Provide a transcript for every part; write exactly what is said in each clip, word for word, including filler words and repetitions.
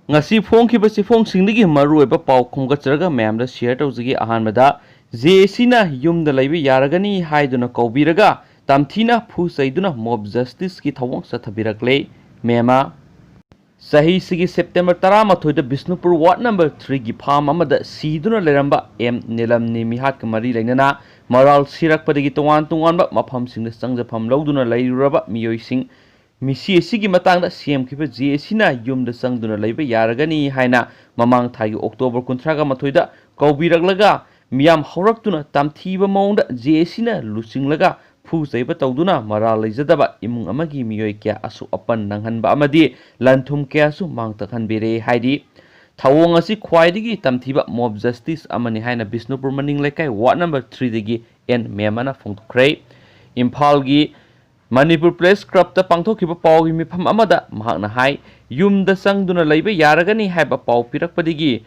ꯉꯁꯤ ꯐꯣꯡꯈꯤꯕ ꯆꯦꯐꯣꯡꯁꯤꯡꯗꯒꯤ ꯃꯔꯨꯑꯣꯏꯕ ꯄꯥꯎ ꯈꯣꯝꯒꯠꯆꯔꯒ ꯃꯌꯥꯝꯗ ꯁꯤꯌꯔ ꯇꯧꯖꯒꯦ꯫ ꯑꯍꯥꯟꯕꯗ, ꯖꯦ ꯑꯦ ꯁꯤꯅ ꯌꯨꯝꯗ ꯂꯩꯕ ꯌꯥꯔꯒꯅꯤ ꯍꯥꯏꯗꯨꯅ ꯀꯧꯕꯤꯔꯒ ꯇꯝꯊꯤꯅ ꯐꯨ ꯆꯩꯗꯨꯅ ꯃꯣꯕ ꯖꯁꯇꯤꯁꯀꯤ ꯊꯧꯑꯣꯡ ꯆꯠꯊꯕꯤꯔꯛꯂꯦ꯫ ꯃꯦꯃꯥ, ꯆꯍꯤꯁꯤꯒꯤ ꯁꯦꯞꯇꯦꯝꯕꯔ ꯇꯔꯥꯃꯥꯊꯣꯏꯗ ꯕꯤꯁꯅꯨꯄꯨꯔ ꯋꯥꯔꯗ ꯅꯝꯕꯔ ꯊ꯭ꯔꯤꯒꯤ ꯐꯥꯝ ꯑꯃꯗ ꯁꯤꯗꯨꯅ ꯂꯩꯔꯝꯕ ꯑꯦꯝ ꯅꯤꯂꯝꯅꯤ ꯃꯤꯍꯥꯠꯀ ꯃꯔꯤ ꯂꯩꯅꯅ ꯃꯔꯥꯜ ꯁꯤꯔꯛꯄꯗꯒꯤ ꯇꯣꯉꯥꯟ ꯇꯣꯉꯥꯟꯕ ꯃꯐꯝꯁꯤꯡꯗ ꯆꯪꯖꯐꯝ ꯂꯧꯗꯨꯅ ꯂꯩꯔꯨꯔꯕ ꯃꯤꯑꯣꯏꯁꯤꯡ, ꯃꯤꯁꯤ ꯑꯁꯤꯒꯤ ꯃꯇꯥꯡꯗ ꯁꯦꯝꯈꯤꯕ ꯖꯦ ꯑꯦ ꯁꯤꯅ ꯌꯨꯝꯗ ꯆꯪꯗꯨꯅ ꯂꯩꯕ ꯌꯥꯔꯒꯅꯤ ꯍꯥꯏꯅ ꯃꯃꯥꯡ ꯊꯥꯒꯤ ꯑꯣꯛꯇꯣꯕꯔ ꯀꯨꯟꯊ꯭ꯔꯥꯒ ꯃꯥꯊꯣꯏꯗ ꯀꯧꯕꯤꯔꯛꯂꯒ, ꯃꯤꯌꯥꯝ ꯍꯧꯔꯛꯇꯨꯅ ꯇꯝꯊꯤꯕ ꯃꯑꯣꯡꯗ ꯖꯦ ꯑꯦ ꯁꯤꯅ ꯂꯨꯆꯤꯡꯂꯒ ꯐꯨ ꯆꯩꯕ ꯇꯧꯗꯨꯅ ꯃꯔꯥꯜ ꯂꯩꯖꯗꯕ ꯏꯃꯨꯡ ꯑꯃꯒꯤ ꯃꯤꯑꯣꯏ ꯀꯌꯥ ꯑꯁꯣꯛ ꯑꯄꯟ ꯅꯪꯍꯟꯕ ꯑꯃꯗꯤ ꯂꯟ ꯊꯨꯝ ꯀꯌꯥꯁꯨ ꯃꯥꯡ ꯇꯥꯛꯍꯟꯕꯤꯔꯦ ꯍꯥꯏꯔꯤ꯫ ꯊꯧꯑꯣꯡ ꯑꯁꯤ ꯈ꯭ꯋꯥꯏꯗꯒꯤ ꯇꯝꯊꯤꯕ ꯃꯣꯕ ꯖꯁꯇꯤꯁ ꯑꯃꯅꯤ ꯍꯥꯏꯅ ꯕꯤꯁꯅꯨꯄꯨꯔ ꯃꯅꯤꯡ ꯂꯩꯀꯥꯏ ꯋꯥꯔꯗ ꯅꯝꯕꯔ ꯊ꯭ꯔꯤꯗꯒꯤ ꯑꯦꯟ ꯃꯦꯃꯅ ꯐꯣꯡꯗꯣꯛꯈ꯭ꯔꯦ꯫ ꯏꯝꯐꯥꯜꯒꯤ ꯃꯅꯤꯄꯨꯔ ꯄ꯭ꯔꯦꯁ ꯀ꯭ꯂꯕꯇ ꯄꯥꯡꯊꯣꯛꯈꯤꯕ ꯄꯥꯎꯒꯤ ꯃꯤꯐꯝ ꯑꯃꯗ ꯃꯍꯥꯛꯅ ꯍꯥꯏ, ꯌꯨꯝꯗ ꯆꯪꯗꯨꯅ ꯂꯩꯕ ꯌꯥꯔꯒꯅꯤ ꯍꯥꯏꯕ ꯄꯥꯎ ꯄꯤꯔꯛꯄꯗꯒꯤ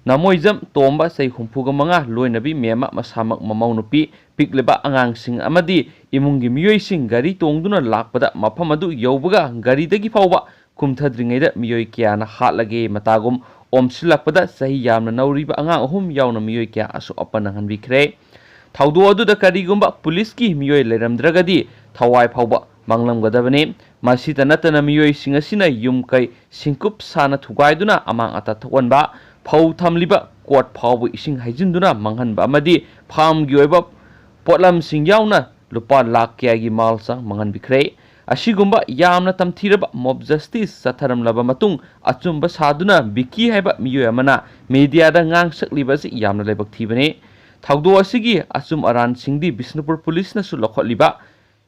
ꯅꯃꯣꯏꯖꯝ ꯇꯣꯝꯕ, ꯆꯍꯤ ꯍꯨꯝꯐꯨꯒ ꯃꯉꯥ, ꯂꯣꯏꯅꯕꯤ ꯃꯦꯃ, ꯃꯁꯥꯃꯛ ꯃꯃꯧ ꯅꯨꯄꯤ, ꯄꯤꯛꯂꯤꯕ ꯑꯉꯥꯡꯁꯤꯡ ꯑꯃꯗꯤ ꯏꯃꯨꯡꯒꯤ ꯃꯤꯑꯣꯏꯁꯤꯡ ꯒꯥꯔꯤ ꯇꯣꯡꯗꯨꯅ ꯂꯥꯛꯄꯗ ꯃꯐꯝ ꯑꯗꯨ ꯌꯧꯕꯒ ꯒꯥꯔꯤꯗꯒꯤ ꯐꯥꯎꯕ ꯀꯨꯝꯊꯗ꯭ꯔꯤꯉꯩꯗ ꯃꯤꯑꯣꯏ ꯀꯌꯥꯅ ꯍꯥꯠꯂꯒꯦ ꯃꯇꯥꯒꯨꯝ ꯑꯣꯝꯁꯤꯜꯂꯛꯄꯗ ꯆꯍꯤ ꯌꯥꯝꯅ ꯅꯧꯔꯤꯕ ꯑꯉꯥꯡ ꯑꯍꯨꯝ ꯌꯥꯎꯅ ꯃꯤꯑꯣꯏ ꯀꯌꯥ ꯑꯁꯣꯛ ꯑꯄꯟ ꯅꯪꯍꯟꯕꯤꯈ꯭ꯔꯦ꯫ ꯊꯧꯗꯣꯛ ꯑꯗꯨꯗ ꯀꯔꯤꯒꯨꯝꯕ ꯄꯨꯂꯤꯁꯀꯤ ꯃꯤꯑꯣꯏ ꯂꯩꯔꯝꯗ꯭ꯔꯒꯗꯤ ꯊꯋꯥꯏ ꯐꯥꯎꯕ ꯃꯥꯡꯂꯝꯒꯗꯕꯅꯤ꯫ ꯃꯁꯤꯇ ꯅꯠꯇꯅ ꯃꯤꯑꯣꯏꯁꯤꯡ ꯑꯁꯤꯅ ꯌꯨꯝ ꯀꯩ ꯁꯤꯡꯀꯨꯞ ꯁꯥꯅ ꯊꯨꯒꯥꯏꯗꯨꯅ ꯑꯃꯥꯡ ꯑꯇꯥ ꯊꯣꯛꯍꯟꯕ, ꯐꯧ ꯊꯝꯂꯤꯕ ꯀꯣꯠ ꯐꯥꯎꯕ ꯏꯁꯤꯡ ꯍꯩꯖꯤꯟꯗꯨꯅ ꯃꯥꯡꯍꯟꯕ ꯑꯃꯗꯤ ꯐꯥꯝꯒꯤ ꯑꯣꯏꯕ ꯄꯣꯠꯂꯝꯁꯤꯡ ꯌꯥꯎꯅ ꯂꯨꯄꯥ ꯂꯥꯈ ꯀꯌꯥꯒꯤ ꯃꯥꯜ ꯆꯥꯡ ꯃꯥꯡꯍꯟꯕꯤꯈ꯭ꯔꯦ꯫ ꯑꯁꯤꯒꯨꯝꯕ ꯌꯥꯝꯅ ꯇꯝꯊꯤꯔꯕ ꯃꯣꯕ ꯖꯁꯇꯤꯁ ꯆꯠꯊꯔꯝꯂꯕ ꯃꯇꯨꯡ, ꯑꯆꯨꯝꯕ ꯁꯥꯗꯨꯅ ꯕꯤꯀꯤ ꯍꯥꯏꯕ ꯃꯤꯑꯣꯏ ꯑꯃꯅ ꯃꯤꯗꯤꯌꯥꯗ ꯉꯥꯡꯁꯛꯂꯤꯕ ꯑꯁꯤ ꯌꯥꯝꯅ ꯂꯥꯏꯕꯛ ꯊꯤꯕꯅꯤ꯫ ꯊꯧꯗꯣꯛ ꯑꯁꯤꯒꯤ ꯑꯆꯨꯝ ꯑꯔꯥꯟꯁꯤꯡꯗꯤ ꯕꯤꯁꯅꯨꯄꯨꯔ ꯄꯨꯂꯤꯁꯅꯁꯨ ꯂꯧꯈꯠꯂꯤꯕ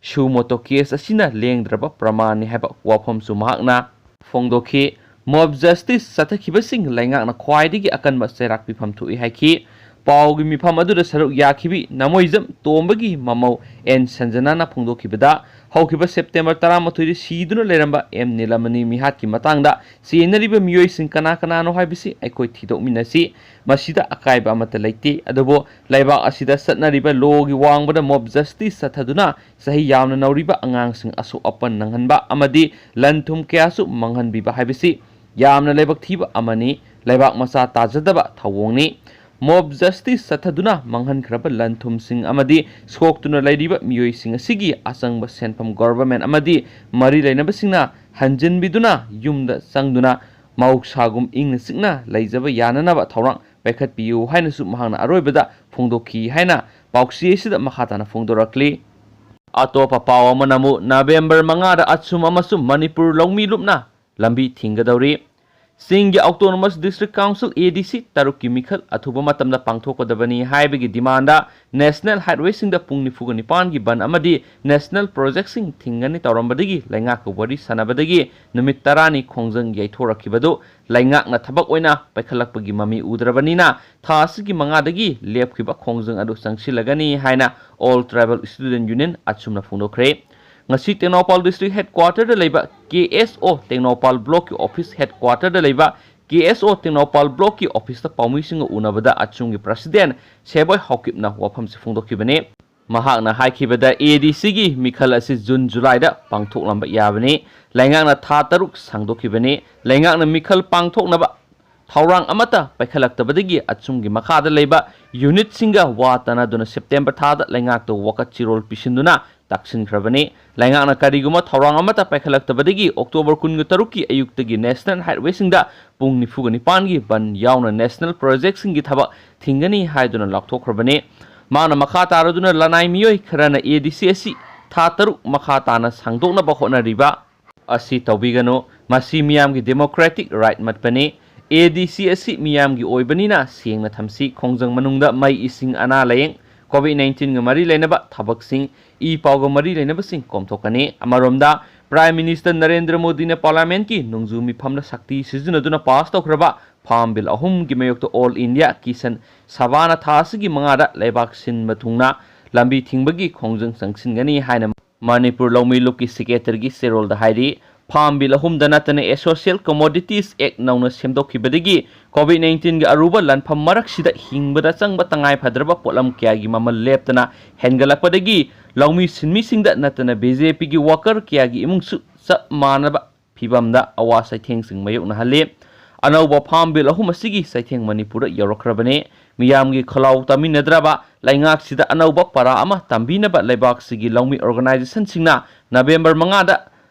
ꯁꯨ ꯃꯣꯇꯣ ꯀꯦꯁ ꯑꯁꯤꯅ ꯂꯦꯡꯗ꯭ꯔꯕ ꯄ꯭ꯔꯃꯥꯟꯅꯤ ꯍꯥꯏꯕ ꯋꯥꯐꯝꯁꯨ ꯃꯍꯥꯛꯅ ꯐꯣꯡꯗꯣꯛꯈꯤ꯫ ꯃꯣꯕ ꯖꯁꯇꯤꯁ ꯆꯠꯊꯈꯤꯕꯁꯤꯡ ꯂꯩꯉꯥꯛꯅ ꯈ꯭ꯋꯥꯏꯗꯒꯤ ꯑꯀꯟꯕ ꯆꯩꯔꯥꯛ ꯄꯤꯐꯝ ꯊꯣꯛꯏ ꯍꯥꯏꯈꯤ꯫ ꯄꯥꯎꯒꯤ ꯃꯤꯐꯝ ꯑꯗꯨꯗ ꯁꯔꯨꯛ ꯌꯥꯈꯤꯕꯤ ꯅꯃꯣꯏꯖꯝ ꯇꯣꯝꯕꯒꯤ ꯃꯃꯧ ꯑꯦꯟ ꯁꯟꯖꯅꯥꯅ ꯐꯣꯡꯗꯣꯛꯈꯤꯕꯗ, ꯍꯧꯈꯤꯕ ꯁꯦꯞꯇꯦꯝꯕꯔ ꯇꯔꯥꯃꯥꯊꯣꯏꯗ ꯁꯤꯗꯨꯅ ꯂꯩꯔꯝꯕ ꯑꯦꯝ ꯅꯤꯂꯃꯅꯤ ꯃꯤꯍꯥꯠꯀꯤ ꯃꯇꯥꯡꯗ ꯆꯦꯟꯅꯔꯤꯕ ꯃꯤꯑꯣꯏꯁꯤꯡ ꯀꯅꯥ ꯀꯅꯥꯅꯣ ꯍꯥꯏꯕꯁꯤ ꯑꯩꯈꯣꯏ ꯊꯤꯗꯣꯛꯃꯤꯟꯅꯁꯤ꯫ ꯃꯁꯤꯗ ꯑꯀꯥꯏꯕ ꯑꯃꯠꯇ ꯂꯩꯇꯦ, ꯑꯗꯨꯕꯨ ꯂꯩꯕꯥꯛ ꯑꯁꯤꯗ ꯆꯠꯅꯔꯤꯕ ꯂꯣꯒꯤ ꯋꯥꯡꯃꯗ ꯃꯣꯕ ꯖꯁꯇꯤꯁ ꯆꯠꯊꯗꯨꯅ ꯆꯍꯤ ꯌꯥꯝꯅ ꯅꯧꯔꯤꯕ ꯑꯉꯥꯡꯁꯤꯡ ꯑꯁꯣꯛ ꯑꯄꯟ ꯅꯪꯍꯟꯕ ꯑꯃꯗꯤ ꯂꯟ ꯊꯨꯝ ꯀꯌꯥꯁꯨ ꯃꯥꯡꯍꯟꯕꯤꯕ ꯍꯥꯏꯕꯁꯤ ꯌꯥꯝꯅ ꯂꯥꯏꯕꯛ ꯊꯤꯕ ꯑꯃꯅꯤ꯫ ꯂꯩꯕꯥꯛ ꯃꯆꯥ ꯇꯥꯖꯗꯕ ꯊꯧꯑꯣꯡꯅꯤ꯫ Mob justice ꯆꯠꯊꯗꯨꯅ ꯃꯥꯡꯍꯟꯈ꯭ꯔꯕ ꯂꯟ ꯊꯨꯝꯁꯤꯡ ꯑꯃꯗꯤ ꯁꯣꯛꯇꯨꯅ ꯂꯩꯔꯤꯕ ꯃꯤꯑꯣꯏꯁꯤꯡ ꯑꯁꯤꯒꯤ ꯑꯆꯪꯕ ꯁꯦꯟꯐꯝ government ꯑꯃꯗꯤ ꯃꯔꯤ ꯂꯩꯅꯕꯁꯤꯡꯅ ꯍꯟꯖꯤꯟꯕꯤꯗꯨꯅ ꯌꯨꯝꯗ ꯆꯪꯗꯨꯅ ꯃꯍꯧꯁꯥꯒꯨꯝ ꯏꯪꯅ ꯆꯤꯛꯅ ꯂꯩꯖꯕ ꯌꯥꯅꯅꯕ ꯊꯧꯔꯥꯡ ꯄꯥꯏꯈꯠꯄꯤꯌꯨ ꯍꯥꯏꯅꯁꯨ ꯃꯍꯥꯛꯅ ꯑꯔꯣꯏꯕꯗ ꯐꯣꯡꯗꯣꯛꯈꯤ ꯍꯥꯏꯅ ꯄꯥꯎꯆꯦ ꯑꯁꯤꯗ ꯃꯈꯥ ꯇꯥꯅ ꯐꯣꯡꯗꯣꯔꯛꯂꯤ꯫ ꯑꯇꯣꯞꯄ ꯄꯥꯎ ꯑꯃꯅ ꯑꯃꯨꯛ ꯅꯕꯦꯝꯕꯔ ꯃꯉꯥꯗ ꯑꯆꯨꯝ ꯑꯃꯁꯨꯡ ꯃꯅꯤꯄꯨꯔ ꯂꯧꯃꯤ ꯂꯨꯞꯅ ꯂꯝꯕꯤ ꯊꯤꯡꯒꯗꯧꯔꯤ꯫ ꯆꯤꯡꯒꯤ Autonomous District Council, A D C, ꯇꯔꯨꯛꯀꯤ ꯃꯤꯈꯜ ꯑꯊꯨꯕ ꯃꯇꯝꯗ ꯄꯥꯡꯊꯣꯛꯀꯗꯕꯅꯤ ꯍꯥꯏꯕꯒꯤ demand National Highwayꯁꯤꯡꯗ ꯄꯨꯡ ꯅꯤꯐꯨꯒ ꯅꯤꯄꯥꯟꯒꯤ ꯕꯟ ꯑꯃꯗꯤ National Projectꯁꯤꯡ ꯊꯤꯡꯒꯅꯤ ꯇꯧꯔꯝꯕꯗꯒꯤ ꯂꯩꯉꯥꯛꯀ ꯋꯥꯔꯤ ꯁꯥꯟꯅꯕꯗꯒꯤ ꯅꯨꯃꯤꯠ ꯇꯔꯥꯅꯤ ꯈꯣꯡꯖꯪ ꯌꯩꯊꯣꯔꯛꯈꯤꯕꯗꯨ ꯂꯩꯉꯥꯛꯅ ꯊꯕꯛ ꯑꯣꯏꯅ ꯄꯥꯏꯈꯠꯂꯛꯄꯒꯤ ꯃꯃꯤ ꯎꯗ꯭ꯔꯕꯅꯤꯅ ꯊꯥ ꯑꯁꯤꯒꯤ ꯃꯉꯥꯗꯒꯤ ꯂꯦꯞꯈꯤꯕ ꯈꯣꯡꯖꯪ ꯑꯗꯨ ꯆꯪꯁꯤꯜꯂꯒꯅꯤ ꯍꯥꯏꯅ All Tribal Student Union, ꯑꯆꯨꯝꯅ ꯐꯣꯡꯗꯣꯛꯈ꯭ꯔꯦ꯫ ꯉꯁꯤ ꯇꯦꯡꯅꯧꯄꯥꯜ District Headquarterꯗ ꯂꯩꯕ K S O Tengnoupal Blockꯀꯤ office, headquarterꯗ ꯂꯩꯕ K S O Tengnoupal Blockꯀꯤ officeꯇ ꯄꯥꯎꯃꯤꯁꯤꯡꯒ ꯎꯅꯕꯗ ꯑꯆꯨꯝꯒꯤ President ꯁꯦꯕꯣꯏ ꯍꯥꯎꯀꯤꯞꯅ ꯋꯥꯐꯝꯁꯤ ꯐꯣꯡꯗꯣꯛꯈꯤꯕꯅꯤ꯫ ꯃꯍꯥꯛꯅ ꯍꯥꯏꯈꯤꯕꯗ, A D Cꯒꯤ ꯃꯤꯈꯜ ꯑꯁꯤ ꯖꯨꯟ ꯖꯨꯂꯥꯏꯗ ꯄꯥꯡꯊꯣꯛꯂꯝꯕ ꯌꯥꯕꯅꯤ꯫ ꯂꯩꯉꯥꯛꯅ ꯊꯥ ꯇꯔꯨꯛ ꯁꯥꯡꯗꯣꯛꯈꯤꯕꯅꯤ꯫ ꯂꯩꯉꯥꯛꯅ ꯃꯤꯈꯜ ꯄꯥꯡꯊꯣꯛꯅꯕ ꯊꯧꯔꯥꯡ ꯑꯃꯠꯇ ꯄꯥꯏꯈꯠꯂꯛꯇꯕꯗꯒꯤ ꯑꯆꯨꯝꯒꯤ ꯃꯈꯥꯗ ꯂꯩꯕ unitꯁꯤꯡꯒ ꯋꯥ ꯇꯥꯅꯗꯨꯅ September ꯊꯥꯗ ꯂꯩꯉꯥꯛꯇ ꯋꯥꯀꯠ ꯆꯤꯔꯣꯜ ꯄꯤꯁꯤꯟꯗꯨꯅ ꯇꯥꯛꯁꯤꯟꯈ꯭ꯔꯕꯅꯤ꯫ ꯂꯩꯉꯥꯛꯅ ꯀꯔꯤꯒꯨꯝꯕ ꯊꯧꯔꯥꯡ ꯑꯃꯠꯇ ꯄꯥꯏꯈꯠꯂꯛꯇꯕꯗꯒꯤ October ꯀꯨꯟꯒ ꯇꯔꯨꯛꯀꯤ ꯑꯌꯨꯛꯇꯒꯤ National Highwayꯁꯤꯡꯗ ꯄꯨꯡ ꯅꯤꯐꯨꯒ ꯅꯤꯄꯥꯟꯒꯤ ꯕꯟ ꯌꯥꯎꯅ National Projectꯁꯤꯡꯒꯤ ꯊꯕꯛ ꯊꯤꯡꯒꯅꯤ ꯍꯥꯏꯗꯨꯅ ꯂꯥꯎꯊꯣꯛꯈ꯭ꯔꯕꯅꯤ꯫ ꯃꯍꯥꯛꯅ ꯃꯈꯥ ꯇꯥꯔꯗꯨꯅ ꯂꯅꯥꯏ ꯃꯤꯑꯣꯏ ꯈꯔꯅ A D C ꯑꯁꯤ ꯊꯥ ꯇꯔꯨꯛ ꯃꯈꯥ ꯇꯥꯅ ꯁꯥꯡꯗꯣꯛꯅꯕ ꯍꯣꯠꯅꯔꯤꯕ ꯑꯁꯤ ꯇꯧꯕꯤꯒꯅꯨ꯫ ꯃꯁꯤ ꯃꯤꯌꯥꯝꯒꯤ democratic right ꯃꯠꯄꯅꯤ꯫ A D C ꯑꯁꯤ ꯃꯤꯌꯥꯝꯒꯤ ꯑꯣꯏꯕꯅꯤꯅ ꯁꯦꯡꯅ ꯊꯝꯁꯤ꯫ ꯈꯣꯡꯖꯪ ꯃꯅꯨꯡꯗ ꯃꯩ, ꯏꯁꯤꯡ, ꯑꯅꯥ ꯂꯥꯌꯦꯡ, COVID nineteenꯒ ꯃꯔꯤ ꯂꯩꯅꯕ ꯊꯕꯛꯁꯤꯡ, ꯏ ꯄꯥꯎꯒ ꯃꯔꯤ ꯂꯩꯅꯕꯁꯤꯡ ꯀꯣꯝꯊꯣꯛꯀꯅꯤ꯫ ꯑꯃꯔꯣꯝꯗ, Prime Minister ꯅꯔꯦꯟꯗ꯭ꯔ ꯃꯣꯗꯤꯅ Parliamentꯀꯤ ꯅꯣꯡꯖꯨ ꯃꯤꯐꯝꯗ ꯁꯛꯇꯤ ꯁꯤꯖꯤꯟꯅꯗꯨꯅ pass ꯇꯧꯈ꯭ꯔꯕ Farm Bill ꯑꯍꯨꯝꯒꯤ ꯃꯥꯌꯣꯛꯇ All India Kisan Sabhaꯅ ꯊꯥ ꯑꯁꯤꯒꯤ ꯃꯉꯥꯗ ꯂꯩꯕꯥꯛ ꯁꯤꯟꯕ ꯊꯨꯡꯅ ꯂꯝꯕꯤ ꯊꯤꯡꯕꯒꯤ ꯈꯣꯡꯖꯪ ꯆꯪꯁꯤꯟꯒꯅꯤ ꯍꯥꯏꯅ ꯃꯅꯤꯄꯨꯔ ꯂꯧꯃꯤ ꯂꯨꯞꯀꯤ Secretaryꯒꯤ ꯆꯦꯔꯣꯜꯗ ꯍꯥꯏꯔꯤ꯫ Farm Bill ꯑꯍꯨꯝꯗ ꯅꯠꯇꯅ Essential Commodities Act ꯅꯧꯅ ꯁꯦꯝꯗꯣꯛꯈꯤꯕꯗꯒꯤ COVID nineteenꯒꯤ ꯑꯔꯨꯕ ꯂꯥꯟꯐꯝ ꯃꯔꯛꯁꯤꯗ ꯍꯤꯡꯕꯗ ꯆꯪꯕ ꯇꯉꯥꯏ ꯐꯗ꯭ꯔꯕ ꯄꯣꯠꯂꯝ ꯀꯌꯥꯒꯤ ꯃꯃꯜ ꯂꯦꯞꯇꯅ ꯍꯦꯟꯒꯠꯂꯛꯄꯗꯒꯤ ꯂꯧꯃꯤ ꯁꯤꯟꯃꯤꯁꯤꯡꯗ ꯅꯠꯇꯅ BJPꯒꯤ worker ꯀꯌꯥꯒꯤ ꯏꯃꯨꯡꯁꯨ ꯆꯞ ꯃꯥꯟꯅꯕ ꯐꯤꯕꯝꯗ ꯑꯋꯥ ꯆꯩꯊꯦꯡꯁꯤꯡ ꯃꯥꯌꯣꯛꯅꯍꯜꯂꯤ꯫ ꯑꯅꯧꯕ farm bill ꯑꯍꯨꯝ ꯑꯁꯤꯒꯤ ꯆꯩꯊꯦꯡ ꯃꯅꯤꯄꯨꯔꯗ ꯌꯧꯔꯛꯈ꯭ꯔꯕꯅꯤ꯫ ꯃꯤꯌꯥꯝꯒꯤ ꯈꯂꯥꯎ ꯇꯥꯃꯤꯟꯅꯗ꯭ꯔꯕ ꯂꯩꯉꯥꯛꯁꯤꯗ ꯑꯅꯧꯕ ꯄꯔꯥ ꯑꯃ ꯇꯝꯕꯤꯅꯕ ꯂꯩꯕꯥꯛꯁꯤꯒꯤ ꯂꯧꯃꯤ organizationꯁꯤꯡꯅ ꯅꯕꯦꯝꯕꯔ ꯃꯉꯥꯗ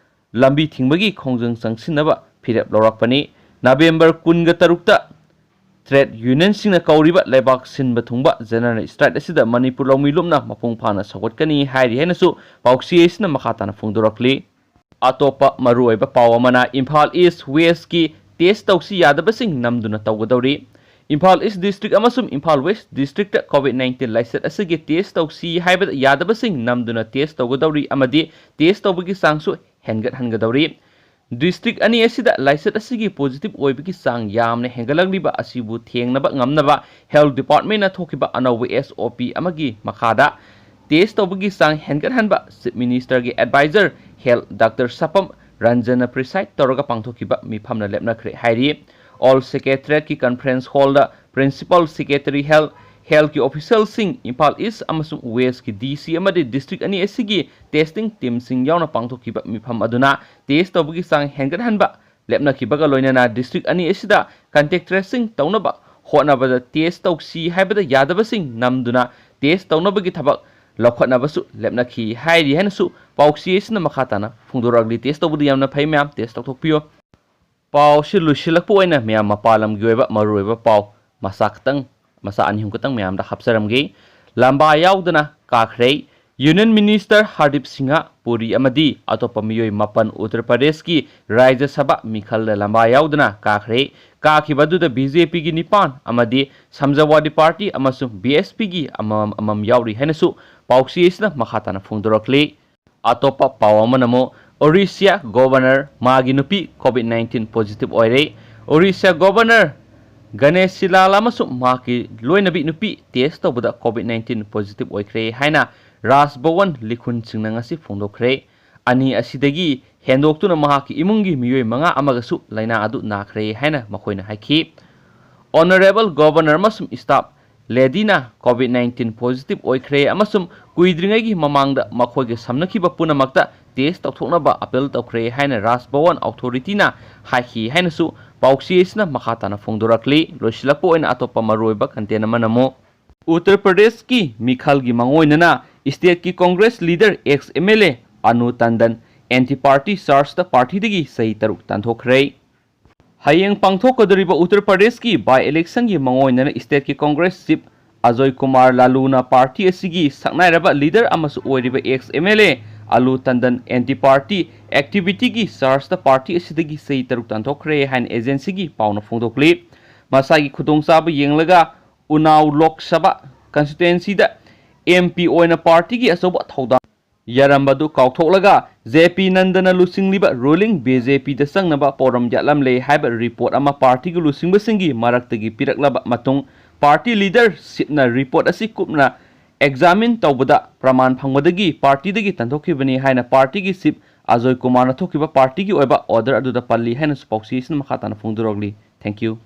ꯂꯝꯕꯤ ꯊꯤꯡꯕꯒꯤ ꯈꯣꯡꯖꯪ ꯆꯪꯁꯤꯟꯅꯕ ꯐꯤꯔꯦꯞ ꯂꯧꯔꯛꯄꯅꯤ꯫ ꯅꯕꯦꯝꯕꯔ ꯀꯨꯟꯒ ꯇꯔꯨꯛꯇ trade unionꯁꯤꯡꯅ ꯀꯧꯔꯤꯕ ꯂꯩꯕꯥꯛ ꯁꯤꯟꯕ ꯊꯨꯡꯕ general strike ꯑꯁꯤꯗ ꯃꯅꯤꯄꯨꯔ ꯂꯧꯃꯤ ꯂꯨꯞꯅ ꯃꯄꯨꯡ ꯐꯥꯅ ꯁꯧꯒꯠꯀꯅꯤ ꯍꯥꯏꯔꯤ ꯍꯥꯏꯅꯁꯨ ꯄꯥꯎꯆꯦ ꯑꯁꯤꯅ ꯃꯈꯥ ꯇꯥꯅ ꯐꯣꯡꯗꯣꯔꯛꯂꯤ꯫ ꯑꯇꯣꯞꯄ ꯃꯔꯨꯑꯣꯏꯕ ꯄꯥꯎ ꯑꯃꯅ ꯏꯝꯐꯥꯜ East Westꯀꯤ test ꯇꯧꯁꯤ ꯌꯥꯗꯕꯁꯤꯡ ꯅꯝꯗꯨꯅ ꯇꯧꯒꯗꯧꯔꯤ꯫ ꯏꯝꯐꯥꯜ East District ꯑꯃꯁꯨꯡ ꯏꯝꯐꯥꯜ West Districtꯇ COVID nineteen ꯂꯥꯏꯆꯠ ꯑꯁꯤꯒꯤ test ꯇꯧꯁꯤ ꯍꯥꯏꯕꯗ ꯌꯥꯗꯕꯁꯤꯡ ꯅꯝꯗꯨꯅ test ꯇꯧꯒꯗꯧꯔꯤ ꯑꯃꯗꯤ test ꯇꯧꯕꯒꯤ ꯆꯥꯡꯁꯨ ꯍꯦꯟꯒꯠꯍꯟꯒꯗꯧꯔꯤ꯫ District ꯑꯅꯤ ꯑꯁꯤꯗ ꯂꯥꯏꯆꯠ ꯑꯁꯤꯒꯤ positive ꯑꯣꯏꯕꯒꯤ ꯆꯥꯡ ꯌꯥꯝꯅ ꯍꯦꯟꯒꯠꯂꯛꯂꯤꯕ ꯑꯁꯤꯕꯨ ꯊꯦꯡꯅꯕ ꯉꯝꯅꯕ health departmentꯅ ꯊꯣꯛꯈꯤꯕ ꯑꯅꯧꯕ SOP ꯑꯃꯒꯤ ꯃꯈꯥꯗ test ꯇꯧꯕꯒꯤ ꯆꯥꯡ ꯍꯦꯟꯒꯠꯍꯟꯕ Chief Ministerꯒꯤ advisor health Doctor ꯁꯄꯝ ꯔꯟꯖꯟꯅ preside ꯇꯧꯔꯒ ꯄꯥꯡꯊꯣꯛꯈꯤꯕ ꯃꯤꯐꯝꯅ ꯂꯦꯞꯅꯈ꯭ꯔꯦ ꯍꯥꯏꯔꯤ꯫ All Secretariatꯀꯤ conference hallꯗ Principal Secretary Health, healthꯀꯤ officialꯁꯤꯡ, Imphal East ꯑꯃꯁꯨꯡ Westꯀꯤ DC ꯑꯃꯗꯤ district ꯑꯅꯤ ꯑꯁꯤꯒꯤ testing teamꯁꯤꯡ ꯌꯥꯎꯅ ꯄꯥꯡꯊꯣꯛꯈꯤꯕ ꯃꯤꯐꯝ ꯑꯗꯨꯅ test ꯇꯧꯕꯒꯤ ꯆꯥꯡ ꯍꯦꯟꯒꯠꯍꯟꯕ ꯂꯦꯞꯅꯈꯤꯕꯒ ꯂꯣꯏꯅꯅ district ꯑꯅꯤ ꯑꯁꯤꯗ contact tracing ꯇꯧꯅꯕ ꯍꯣꯠꯅꯕꯗ test ꯇꯧꯁꯤ ꯍꯥꯏꯕꯗ ꯌꯥꯗꯕꯁꯤꯡ ꯅꯝꯗꯨꯅ test ꯇꯧꯅꯕꯒꯤ ꯊꯕꯛ ꯂꯧꯈꯠꯅꯕꯁꯨ ꯂꯦꯞꯅꯈꯤ ꯍꯥꯏꯔꯤ ꯍꯥꯏꯅꯁꯨ ꯄꯥꯎꯆꯦ ꯑꯁꯤꯅ ꯃꯈꯥ ꯇꯥꯅ ꯐꯣꯡꯗꯣꯔꯛꯂꯤ꯫ Test ꯇꯧꯕꯗꯤ ꯌꯥꯝꯅ ꯐꯩ ꯃꯌꯥꯝ, test ꯇꯧꯊꯣꯛꯄꯤꯌꯨ꯫ ꯄꯥꯎꯁꯤ ꯂꯣꯏꯁꯤꯜꯂꯛꯄ ꯑꯣꯏꯅ ꯃꯌꯥꯝ ꯃꯄꯥꯟ ꯂꯝꯒꯤ ꯑꯣꯏꯕ ꯃꯔꯨꯑꯣꯏꯕ ꯄꯥꯎ ꯃꯆꯥ ꯈꯛꯇꯪ, ꯃꯆꯥ ꯑꯅꯤ ꯑꯍꯨꯝ ꯈꯛꯇꯪ ꯃꯌꯥꯝꯗ ꯍꯥꯞꯆꯔꯝꯒꯦ꯫ ꯂꯝꯕꯥ ꯌꯥꯎꯗꯅ ꯀꯥꯈ꯭ꯔꯦ꯫ Union Minister ꯍꯔꯗꯤꯞ ꯁꯤꯡꯍ ꯄꯨꯔꯤ ꯑꯃꯗꯤ ꯑꯇꯣꯞꯄ ꯃꯤꯑꯣꯏ ꯃꯥꯄꯟ ꯎꯠꯇꯔ ꯄ꯭ꯔꯗꯦꯁꯀꯤ ꯔꯥꯖ꯭ꯌ ꯁꯚꯥ ꯃꯤꯈꯜꯗ ꯂꯝꯕꯥ ꯌꯥꯎꯗꯅ ꯀꯥꯈ꯭ꯔꯦ꯫ ꯀꯥꯈꯤꯕ ꯑꯗꯨꯗ BJPꯒꯤ ꯅꯤꯄꯥꯟ ꯑꯃꯗꯤ ꯁꯃꯥꯖꯋꯥꯗꯤ ꯄꯥꯔꯇꯤ ꯑꯃꯁꯨꯡ BSPꯒꯤ ꯑꯃꯃꯝ ꯑꯃꯃꯝ ꯌꯥꯎꯔꯤ ꯍꯥꯏꯅꯁꯨ ꯄꯥꯎꯆꯦ ꯑꯁꯤꯅ ꯃꯈꯥ ꯇꯥꯅ ꯐꯣꯡꯗꯣꯔꯛꯂꯤ꯫ ꯑꯇꯣꯞꯄ ꯄꯥꯎ ꯑꯃꯅ ꯑꯃꯨꯛ ꯑꯣꯔꯤꯁꯤꯌꯥ ꯒꯣꯚꯔꯅꯔ ꯃꯥꯒꯤ ꯅꯨꯄꯤ COVID nineteen positive ꯑꯣꯏꯔꯦ꯫ ꯑꯣꯔꯤꯁꯤꯌꯥ ꯒꯣꯚꯔꯅꯔ ꯒꯅꯦꯁꯤꯂꯥꯜ ꯑꯃꯁꯨꯡ ꯃꯍꯥꯛꯀꯤ ꯂꯣꯏꯅꯕꯤ ꯅꯨꯄꯤ test ꯇꯧꯕꯗ COVID nineteen positive ꯑꯣꯏꯈ꯭ꯔꯦ ꯍꯥꯏꯅ ꯔꯥꯖ ꯚꯋꯟ ꯂꯤꯈꯨꯟꯁꯤꯡꯅ ꯉꯁꯤ ꯐꯣꯡꯗꯣꯛꯈ꯭ꯔꯦ꯫ ꯑꯅꯤ ꯑꯁꯤꯗꯒꯤ ꯍꯦꯟꯗꯣꯛꯇꯨꯅ ꯃꯍꯥꯛꯀꯤ ꯏꯃꯨꯡꯒꯤ ꯃꯤꯑꯣꯏ ꯃꯉꯥ ꯑꯃꯒꯁꯨ ꯂꯥꯏꯅꯥ ꯑꯗꯨ ꯅꯥꯈ꯭ꯔꯦ ꯍꯥꯏꯅ ꯃꯈꯣꯏꯅ ꯍꯥꯏꯈꯤ꯫ Honourable Governor ꯑꯃꯁꯨꯡ staff ꯂꯦꯗꯤꯅ COVID nineteen positive ꯑꯣꯏꯈ꯭ꯔꯦ ꯑꯃꯁꯨꯡ ꯀꯨꯏꯗ꯭ꯔꯤꯉꯩꯒꯤ ꯃꯃꯥꯡꯗ ꯃꯈꯣꯏꯒ ꯁꯝꯅꯈꯤꯕ ꯄꯨꯝꯅꯃꯛꯇ ꯇꯦꯁ ꯇꯧꯊꯣꯛꯅꯕ ꯑꯄꯤꯜ ꯇꯧꯈ꯭ꯔꯦ ꯍꯥꯏꯅ ꯔꯥꯖ ꯚꯋꯟ ꯑꯣꯊꯣꯔꯤꯇꯤꯅ ꯍꯥꯏꯈꯤ ꯍꯥꯏꯅꯁꯨ ꯄꯥꯎꯆꯦ ꯑꯁꯤꯅ ꯃꯈꯥ ꯇꯥꯅ ꯐꯣꯡꯗꯣꯔꯛꯂꯤ꯫ ꯂꯣꯏꯁꯤꯜꯂꯛꯄ ꯑꯣꯏꯅ ꯑꯇꯣꯞꯄ ꯃꯔꯨꯑꯣꯏꯕ ꯀꯟꯇꯦꯟ ꯑꯃꯅ ꯑꯃꯨꯛ ꯎꯠꯇꯔ ꯄ꯭ꯔꯗꯦꯁꯀꯤ ꯃꯤꯈꯜꯒꯤ ꯃꯥꯡꯑꯣꯏꯅꯅ ꯁ꯭ꯇꯦꯠꯀꯤ Congress leader ex M L A Anu Tandon anti party ꯆꯥꯔꯖꯇ ꯄꯥꯔꯇꯤꯗꯒꯤ ꯆꯍꯤ ꯇꯔꯨꯛ ꯇꯥꯟꯊꯣꯛꯈ꯭ꯔꯦ꯫ ꯍꯌꯦꯡ ꯄꯥꯡꯊꯣꯛꯀꯗꯧꯔꯤꯕ ꯎꯠꯇꯔ ꯄ꯭ꯔꯗꯦꯁꯀꯤ ꯕꯥꯏ ꯏꯂꯦꯛꯁꯟꯒꯤ ꯃꯥꯡꯑꯣꯏꯅꯅ ꯁ꯭ꯇꯦꯠꯀꯤ ꯀꯣꯡꯒ꯭ꯔꯦꯁ ꯆꯤꯞ ꯑꯖꯣꯏ ꯀꯨꯃꯥꯔ ꯂꯥꯂꯨꯅ ꯄꯥꯔꯇꯤ ꯑꯁꯤꯒꯤ ꯁꯛꯅꯥꯏꯔꯕ ꯂꯤꯗꯔ ꯑꯃꯁꯨ ꯑꯣꯏꯔꯤꯕ ꯑꯦꯛꯁ ꯑꯦꯝ ꯑꯦꯜ ꯑꯦ ꯑꯂꯨ ꯇꯟꯗꯟ ꯑꯦꯟꯇꯤ ꯄꯥꯔꯇꯤ ꯑꯦꯛꯇꯤꯚꯤꯇꯤꯒꯤ ꯆꯥꯔꯖꯇ ꯄꯥꯔꯇꯤ ꯑꯁꯤꯗꯒꯤ ꯆꯍꯤ ꯇꯔꯨꯛ ꯇꯥꯟꯊꯣꯛꯈ꯭ꯔꯦ ꯍꯥꯏꯅ ꯑꯦꯖꯦꯟꯁꯤꯒꯤ ꯄꯥꯎꯅ ꯐꯣꯡꯗꯣꯛꯂꯤ꯫ ꯃꯁꯥꯒꯤ ꯈꯨꯗꯣꯡꯆꯥꯕ ꯌꯦꯡꯂꯒ ꯎꯅꯥꯎ ꯂꯣꯛ ꯁꯚꯥ ꯀꯟꯁꯇꯤꯇ꯭ꯋꯦꯟꯁꯤꯗ ꯑꯦꯝ ꯄꯤ ꯑꯣꯏꯅ ꯄꯥꯔꯇꯤꯒꯤ ꯑꯆꯧꯕ ꯊꯧꯗꯥꯡ ꯌꯥꯔꯝꯕꯗꯨ ꯀꯥꯎꯊꯣꯛꯂꯒ ꯖꯦ ꯄꯤ ꯅꯟꯗꯅ ꯂꯨꯆꯤꯡꯂꯤꯕ ꯔꯨꯂꯤꯡ ꯕꯤ ꯖꯦ ꯄꯤꯗ ꯆꯪꯅꯕ ꯄꯥꯎꯔꯝ ꯌꯥꯠꯂꯝꯂꯦ ꯍꯥꯏꯕ ꯔꯤꯄꯣꯔꯠ ꯑꯃ ꯄꯥꯔꯇꯤꯒꯤ ꯂꯨꯆꯤꯡꯕꯁꯤꯡꯒꯤ ꯃꯔꯛꯇꯒꯤ ꯄꯤꯔꯛꯂꯕ ꯃꯇꯨꯡ ꯄꯥꯔꯇꯤ ꯂꯤꯗꯔꯁꯤꯞꯅ ꯔꯤꯄꯣꯔꯠ ꯑꯁꯤ ꯀꯨꯞꯅ ꯑꯦꯛꯖꯥꯃꯤꯟ ꯇꯧꯕꯗ ꯄ꯭ꯔꯃꯥꯟ ꯐꯪꯕꯗꯒꯤ ꯄꯥꯔꯇꯤꯗꯒꯤ ꯇꯥꯟꯊꯣꯛꯈꯤꯕꯅꯤ ꯍꯥꯏꯅ ꯄꯥꯔꯇꯤꯒꯤ ꯆꯤꯞ ꯑꯖꯣꯏ ꯀꯨꯃꯥꯔꯅ ꯊꯣꯛꯈꯤꯕ ꯄꯥꯔꯇꯤꯒꯤ ꯑꯣꯏꯕ ꯑꯣꯔꯗꯔ ꯑꯗꯨꯗ ꯄꯜꯂꯤ ꯍꯥꯏꯅꯁꯨ ꯄꯥꯎꯆꯦꯁꯤꯅ ꯃꯈꯥ ꯇꯥꯅ ꯐꯣꯡꯗꯣꯔꯛꯂꯤ꯫ Thank you꯫